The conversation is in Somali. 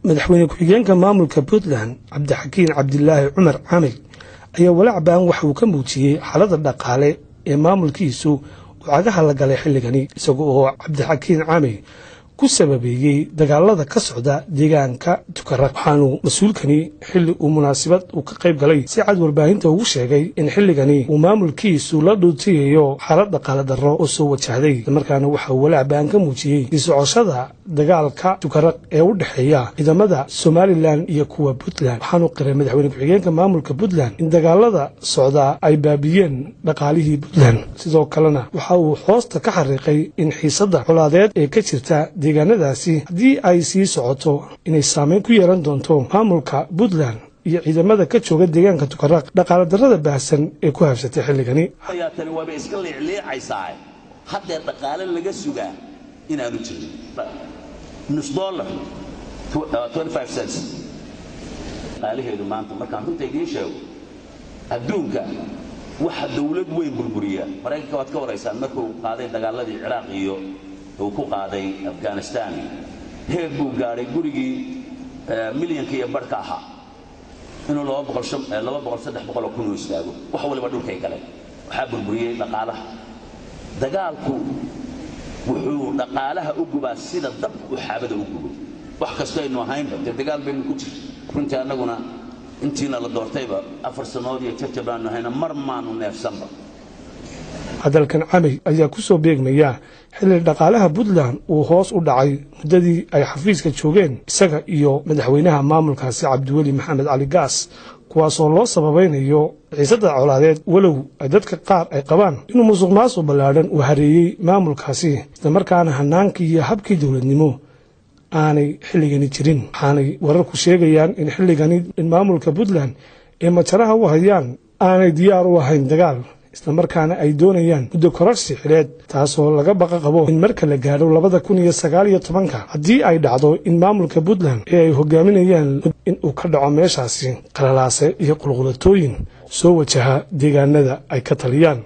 Madaxweyne ku-xigeenka maamulka Puntland, Cabdixakiin Cabdilaahi Cumar Camil, ayaa walaac ba'an waxa uu ka muujiyey xaaladda dhaqaale ee maamulkiisu uu cagaha la galay xilligani, isaga oo Cabdixakiin Camil ku sababeeyey dagaalada ka socda deegaanka Tukaraq. Waxaanu mas-uulkani xilli uu munaasabad uu ka qayb galay si cad warbaahinta ugu sheegay in xilligani uu maamulkiisu la dhuutiyayo xaalad dhaqaale darro oo soo wajahday. Islamarkaana waxa uu walaac ba'an ka muujiyey sii socoshada dagaalka Tukaraq ee u dhexeeya ciidamada Somaliland iyo kuwa Puntland. Waxaanu qiray madaxweyne ku-xigeenka maamulka Puntland in dagaalada socdaa ay baabiyeen dhaqaalihii Puntland. Sidoo kalena waxa uu hoosta ka xariiqay in xiisadda colaadeed ee ka jirta deegaanadaasi haddii ay sii socoto inay saameyn ku yeelan doonto maamulka Puntland iyo ciidamada ka jooga deegaanka Tukaraq dhaqaale darrada baahsan ee ku habsatay xilligani. Ayaa tani waaba iska liicliicaysaa. Haddee dhaqaale laga sugaa inaanu jirin, nus dollar, 25 cents dhaqaalaheedu maanta. Markaan runta idiin sheego, adduunka waxa dawlad weyn burburiya, Maraykanka waad ka waraysaan, markuu qaaday dagaaladii Ciraaq iyo uu ku qaaday Afghanistan, heer buu gaadhay gurigii milyanka iyo barhka ahaa inuu 200, 300,000 u istaago. Wax waliba dhulkay galeen. Waxaa burburiyey dhaqaalaha. Dagaalku wuxuu dhaqaalaha u gubaa sida dabka u xaabada u gubo. Wax kastaynu ahaynba dee dagaal baynu ku jirta. Runtii annaguna intiina la doortayba 4 sannadood iyo jajab baanu hayna, mar maanu neefsanba. Hadalkan Camey ayaa ku soo beegmaya xilli dhaqaalaha Puntland uu hoos u dhacay muddadii ay xafiiska joogeen isaga iyo madaxweynaha maamulkaasi, Cabdiweli Maxamed Cali Gaas, kuwaasoo loo sababaynayo xiisadda colaadeed, walow ay dadka qaar ay qabaan inuu musuq maasuq ballaadhan uu hareeyey maamulkaasi, islamarkaana hanaankii iyo habkii dowladnimo aanay xilligani jirin. Waxaanay wararku sheegayaan in xilligani in maamulka Puntland ee majaraha u hayaan aanay diyaar u ahayn dagaal, islamarkaana ay doonayaan muddo kororsi xileed, taasoo laga baqa qabo in marka la gaadho 2019-ka, haddii ay dhacdo in maamulka Puntland ee ay hogaaminayaan in uu ka dhaco meeshaasi qalalaase iyo qulqulatooyin soo wajaha deegaanada ay ka taliyaan.